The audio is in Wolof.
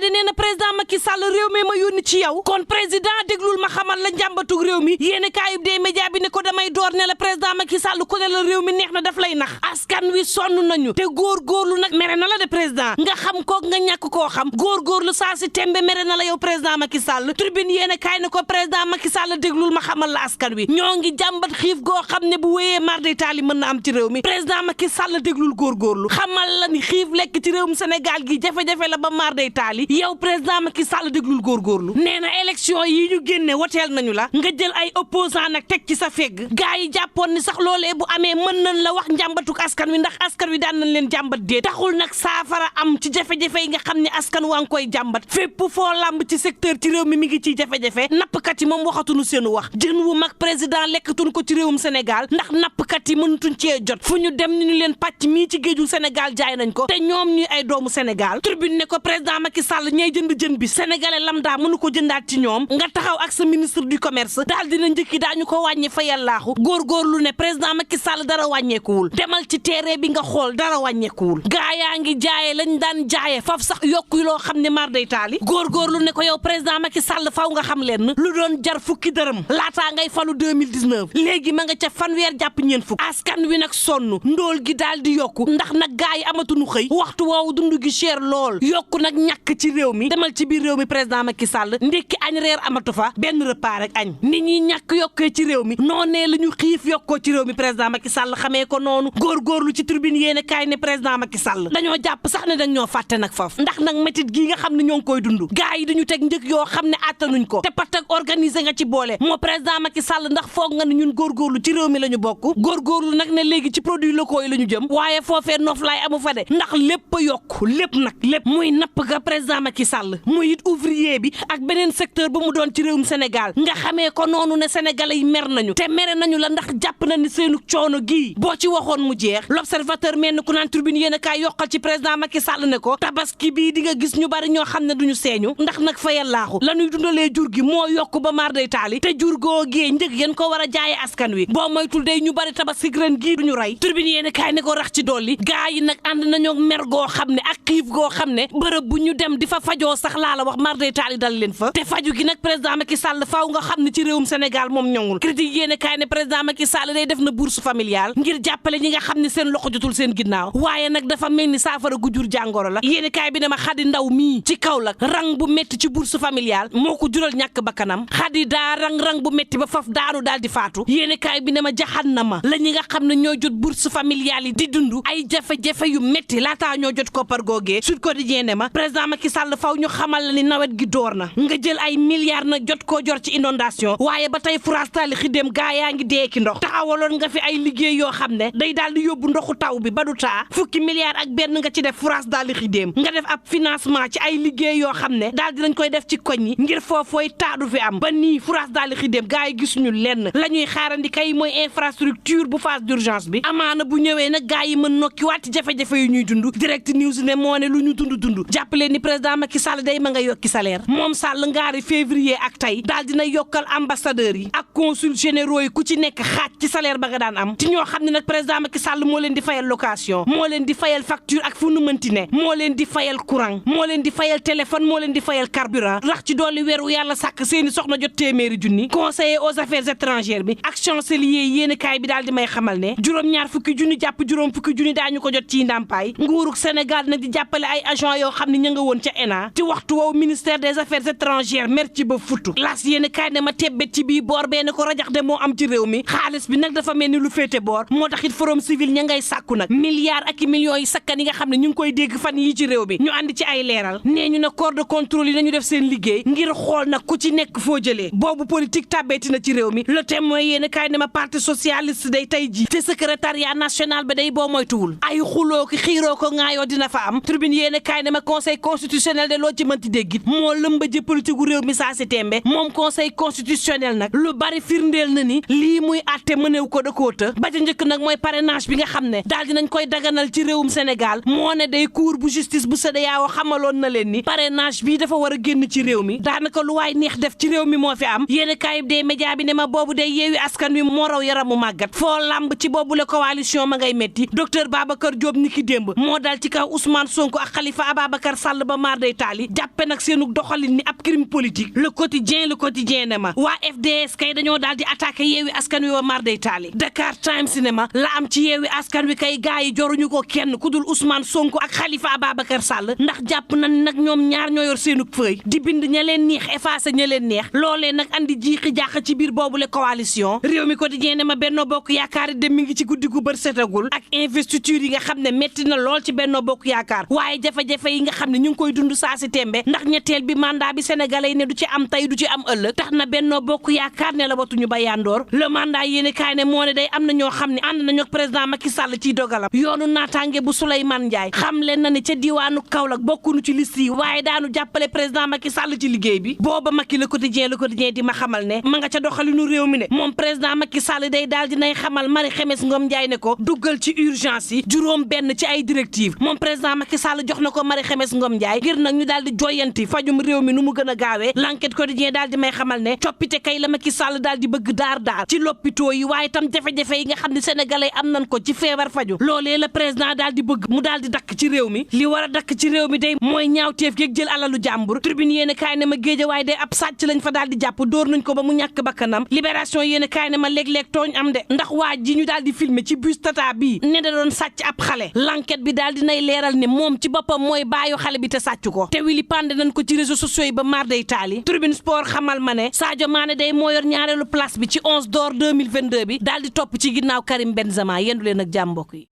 de nee na président Macky Sall réew mi ma yónni ci yow kon président déglul ma xamal la njàmbatug réew mi yéen kaayub dee média bi ne ko damay door ne la président Macky Sall ku ne la réew mi neex na daf lay nax askan wi sonn nañu te góorgóorlu nag mere na la de président nga xam ko nga ñàkk koo xam góorgóorlu saa si tembe mere na la yow président Macky Sall tribune yéen kaay ne ko président Macky Sall déglul ma xamal la askan wi ñoo ngi jàmbat xiif goo xam ne bu wéyee mar day taali mën na am ci réew mi président Macky Sall déglul góorgóorlu xamal la ni xiif lekk ci réewum Sénégal gi jafe-jafe la ba mar day taali yow président Macky Sall déglul góorgóorlu nee na élection yi ñu génne woteel nañu la nga jël ay opposant nag teg ci sa fegg gaa yi jàppoon ni sax loolee bu amee mën nañ la wax njàmbatuk askan wi ndax askan wi daan nañ leen jàmbat dee taxul nag saafara am ci jafe-jafe yi nga xam ne askan waa ngi koy jàmbat fépp foo lamb ci secteur ci réew mi ngi ciy jafe-jafe nappkat yi moom waxatuñu seenu wax jën wu mag président lekkatuñ ko ci réewum Sénégal ndax nappkat yi mënutuñ cee jot fu ñu dem ñu leen pàcc mii ci géeju Sénégal jaay nañ ko te ñoom ñuy ay doomu Sénégal tribune ne ko président Macky Sall ñay jënd jën bi sénégalais lambda mënu ko jëndaat ci ñoom nga taxaw ak sa ministre du commerce daal dina njëkki daañu ko wàññi fa yàllaaxu góorgóorlu ne président Macky Sall dara wàññeekuwul demal ci terrain bi nga xool dara wàññeekuwul gaa yaa ngi jaaye lañ daan jaaye faf sax yokku loo xam ne mar day taali góorgóorlu ne ko yow président Macky Sall faw nga xam leen lu doon jar fukki dërëm laataa ngay falu 2019 léegi ma nga ca fanweer jàpp ñeen fukk askan wi nag sonn ndóol gi daal di yokku ndax nag gaa yi amatuñu xëy waxtu woowu dund gi cher lool yokku nag ñàkk ci réew mi demal ci biir réew mi président Macky Sall ndekki añ reer amatu fa benn repas rek añ nit ñi ñàkk yokkee ci réew mi noonee la ñu xiif yokkoo ci réew mi président Macky Sall xamee ko noonu góorgóorlu ci tribune yéene kaay ne président Macky Sall dañoo jàpp sax ne dañ ñoo fàtte nag faf ndax nag métit gii nga xam ne ñoo ngi koy dund gaa yi dañu teg njëg yoo xam ne attanuñ ko te patak organisé nga ci boole moo président Macky Sall ndax foog nga ne ñun góorgóorlu ci réew mi la ñu bokk góorgóorlu nag ne léegi ci produits locaux yi la ñu jëm waaye foofee noflaay amu fa de ndax lépp a yokk lépp nag lépp muy napp ga président Macky Sall muy it ouvrier bi ak beneen secteur ba mu doon ci réewum Sénégal nga xamee ko noonu ne sénégalais yi mer nañu te mere nañu la ndax jàpp na ni seenu coono gii boo ci waxoon mu jeex l'observateur mel ni ku naan tribune yéen a kaay yokkal ci président Macky Sall ne ko tabaski bii di nga gis ñu bari ñoo xam ne duñu seeñu ndax nag fa yàllaaxu la ñuy dundalee jur gi moo yokk ba maar day taali te jur googee njëg yéen ko war a jaaye askan wi boo moytul day ñu bari tabaski ren gii duñu rey tribune yéen a kaay ne ko rax ci dolli gaa yi nag ànd nañoo mer goo xam ne ak xiif goo xam ne bërëb bu ñu dem di fa fajoo sax laa la wax mar day taali dal leen fa te faju gi nag président Macky Sall faaw nga xam ne ci réewum Sénégal moom ñoŋul critique yéen a kaay ne président Macky Sall day def na bourse familiale ngir jàppale ñi nga xam ne seen loxo jotul seen ginnaaw waaye nag dafa mel ni saafara gu jur jàngoro la yéen a kaay bi ne ma Xadi Ndaw mii ci Kaolack rang bu métti ci bourse familiale moo ko jural ñàkk bakkanam Xadi daa rang bu métti ba faf daanu daal di faatu yéen a kaay bi ne ma jahannama la ñi nga xam ne ñoo jot bourse familiale yi di dund ay jafe-jafe yu métti laataa ñoo jot koppar googee Sud Quotidien ne ma président Macky Sall faw ñu xamal la ni nawet gi door na nga jël ay milliards nag jot koo jor ci inondation waaye ba tey France taali xidéem gaa yaa ngi dee ki ndox taxawaloon nga fi ay liggéey yoo xam ne day daal di yóbbu ndoxu taw bi ba du taa fukki milliards ak benn nga ci def France daal di xidéem nga def ab financement ci ay liggéey yoo xam ne daal dinañ koy def ci koñ yi ngir foofooy taadu fi am ba nii France daal di xidéem gaa yi gisuñu lenn la ñuy xaarandi kay mooy infrastructure bu phase d'urgence bi amaana bu ñëwee nag gaa yi mën nokki waat ci jafe-jafe yu ñuy dund direct news ne moo ne lu ñu dund jàppale ni président Macky Sall day ma nga yokki salaire moom Sall ngaari février ak tey daal dina yokkal ambassadeurs yi ak consul généraux yi ku ci nekk xaaj ci salaire ba nga daan am ci ñoo xam ne nag président Macky Sall moo leen di fayal location moo leen di fayal facture ak fu nu mënti ne moo leen di fayal courant moo leen di fayal téléphone moo leen di fayal carburant rax ci dolli weeru yàlla sàkk seeni soxna jot téeméeri junni conseiller aux affaires étrangères bi ak chancelier yéeni kaay bi daal di may xamal ne juróom-ñaar fukki junni jàpp juróom fukki junni daañu ko jot ci ndàmpaay nguurug Sénégal nag di jàppale ay agent yoo xam ne ña nga woon ca ENA ci waxtu woowu ministère des affaires étrangères mer ci ba futtu las yéeni kaay ne ma tebbet ci bii boor bee ne ko rajax de moo am ci réew mi xaalis bi nag dafa mel ni lu féete boor moo tax it forum civil ña ngay sàkku nag milliards ak i millions yi sakkan yi nga xam ne ñu ngi koy dégg fan yi ci réew mi ñu àndi ci ay leeral nee ñu ne corps de contrôle yi nañu def seen liggéey ngir xool nag ku ci nekk foo jëlee boobu politique tàbbeeti na ci réew mi le témoin yéeni kaay ne ma parti socialiste day tey ji te secrétariat national ba day boo moytuwul ay xuloo ki xiiroo ko ŋaayoo dina fa am tribune yéeni kaay ne ma conseil constitutionnel de loo ci mënti déggit moo lëmbaje politique gu réew mi saa si tembe moom conseil constitutionnel nag lu bari firndeel na ni lii muy àtte mënew ko da koo të ba ca njëkk nag mooy parrainage bi nga xam ne daal dinañ koy daganal ci réewum Sénégal moo ne day cour bu justice bu CEDEAO xamaloon na leen ni parrainage bii dafa war a génn ci réew mi daanaka lu waay neex def ci réew mi moo fi am yéeni kaayib des média bi ne ma boobu day yeewi askan wi moo raw yaramu màggat foo lamb ci boobu la coalition ma ngay metti docteur Babacar Diop ni ki démb moo dal ci kaw Ousmane Sonko ak Khalifa Ababacar Sall ba maar day taali jàpp jàppe nag seenu doxalin ni ab crime politique le quotidien ne ma waa FDS kay dañoo daal di attaqué yeewi askan wi wa mar day taali Dakar Times ne ma la am ci yeewi askan wi kay gaa yi joruñu ko kenn ku dul Ousmane Sonko ak Khalifa Ababacar Sall ndax jàpp nañ nag ñoom ñaar ñoo yor seenu feuille di bind ña leen neex effacé ña leen neex loolee nag andi jiixi jàq ci biir boobule coalition réew mi quotidien ne ma Benno Bokk Yaakaar dem mi ngi ci guddi gu bër setagul ak investiture yi nga xam ne metti na lool ci Benno Bokk Yaakaar waaye jafe-jafe yi nga xam ne ñu ngi koy dund saa si tembe ndax ñetteel bi mandat bi sénégalais yi ne du ci am tey du ci am ëllëg tax na Benno Bokk Yaakaar ne la batuñu ba yandoor le mandat yéene kaay ne moo ne day am na ñoo xam ne ànd nañu ak président Macky Sall ciy dogalam yoonu naataange bu Souleymane Ndiaye xam leen na ne ca diwaanu Kaolack bokkunu ci liste yi waaye daanu jàppale président Macky Sall ci liggéey bi booba Macky le quotidien di ma xamal ne ma nga ca doxalinu réew mi ne moom président Macky Sall day daal dinay xamal Marie Khemesse Ngom Ndiaye ne ko duggal ci urgence yi juróom benn ci ay directive moom président Macky Sall jox na ko Marie Khemesse Ngom Ndiaye ngir nag ñu daal di joyanti fajum réew mi nu mu gën a gaawee l'enquête quotidien daal di may xamal ne coppite kay la Macky Sall daal di bëgg daar ci l'hôpital yi waaye tam jafe-jafe yi nga xam ne sénégalais am nañ ko ci feebar faju loolee la président daal di bëgg mu daal di dakk ci réew mi li war a dakk ci réew mi day mooy ñaawteef geeg jël alalu jàmbur tribune yéene kaay ne ma géeja waaye day ab sàcc lañ fa daal di jàpp dóor nañ ko ba mu ñàkk bakkanam libération yéene kaay ne ma léeg-léeg tooñ am de ndax waa ji ñu daal di filmer ci bus tata bii ne da doon sàcc ab xale l'enquête bi daal di nay leeral ne moom ci boppam mooy baayu xale bi te sàcc ko te wili pande nañ ko ci réseaux sociaux yi ba mar day taali tribune sport xamal ma ne Sadio Mané day moo yor ñaareelu place bi ci 11 d'or 2022 bi daal di topp ci ginnaaw Karim Benzema yendu leen ak jàmm mbokk yi